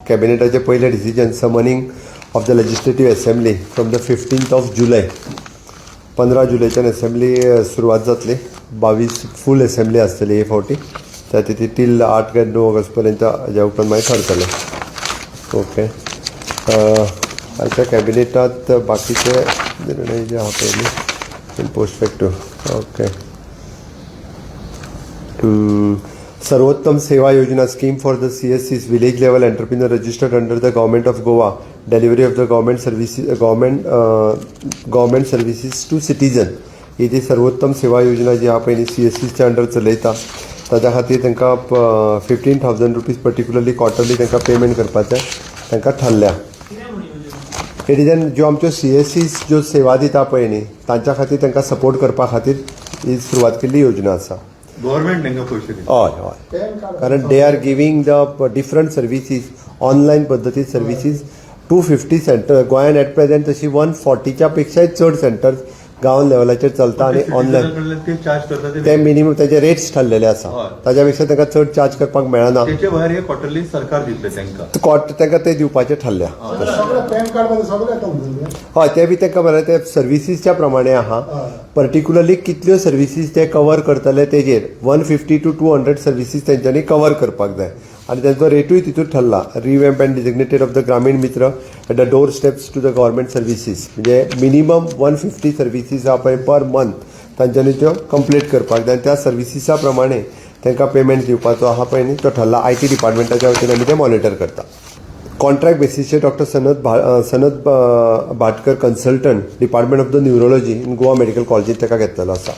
कॅबिनेटाचे पयले decision, summoning of the Legislative Assembly from the 15th of July. 15 जुलयच्यान assembly सुरवात जातली. 22 फूल assembly आसतली हे फावटी. त्या ती टील 8 काय 9 ऑगस्ट पर्यंत, हाज्या उपरांत मागीर थारतलें. ओके, आयच्या कॅबिनेटात बाकीचे निर्णय जे आहा पळय, post facto. Okay. Sarvottam Seva Yojana scheme for the CSCs, village level entrepreneur registered under the Government of Goa, delivery of the government services to citizen. ही जी सर्वोत्तम सेवा योजना जी आहा पळय न्ही, सीएससीच्या अंडर चलयता. ताच्या खातीर तांकां ₹15,000 particularly quarterly तांकां पेमेंट करपाचें तांकां ठरल्या. It is an ज्यो आमच्यो सीएससीस ज्यो सेवा दिता पळय न्ही, तांच्या खातीर, तांकां सपोर्ट करपा खातीर ही सुरवात केल्ली योजना आसा. गव्हर्नमेंट तांकां पयशे दिता? हय, कारण they are giving the different services online पद्दतीन. सर्विसीज 250 सेंटर गोंयान एट प्रेझेंट, तशी 140च्या पेक्षाय चड सेंटर्स गांव लेवलाचेर चलता आनी ऑनलायन कडल्यान ते चार्ज करता. ते मिनिमम ताचे रेट्स ठरलेले आसा. ताच्या पेक्षा तांकां चड चार्ज करपाक मेळना. तेचे भायर हे क्वॉर्टरली सरकार दितले तांकां? तांकां ते दिवपाचे ठरल्या. सगळे पॅन कार्ड मध्ये सगळे येता म्हणजे. हय, ते बी तांकां बरें, ते सर्विसीसच्या प्रमाणे आहा. पर्टिक्युलरली कितल्यो सर्विसीस ते कवर करतले तेजेर 150 to 200 services तेंच्यांनी कवर करपाक जाय आनी तेंचो रेटूय तितून ठरला. Revamp and designated of the Gramin Mitra at the door steps to the government services, म्हणजे मिनिमम 150 सर्विसीस आहा पळय पर मंथ, तांच्यांनी त्यो कंप्लीट करपाक जाय आनी त्या सर्विसीसा प्रमाणे तांकां पेमेंट दिवपाचो आहा पळय न्ही, तो ठरला. IT डिपार्टमेंटाच्या वतीन आमी ते मॉनिटर करता. कॉन्ट्रॅक्ट बेसिसचेर doctor Sanat Bhatkar, consultant, Department of the Neurology in Goa Medical कॉलेजीत ताका घेतलेलो आसा.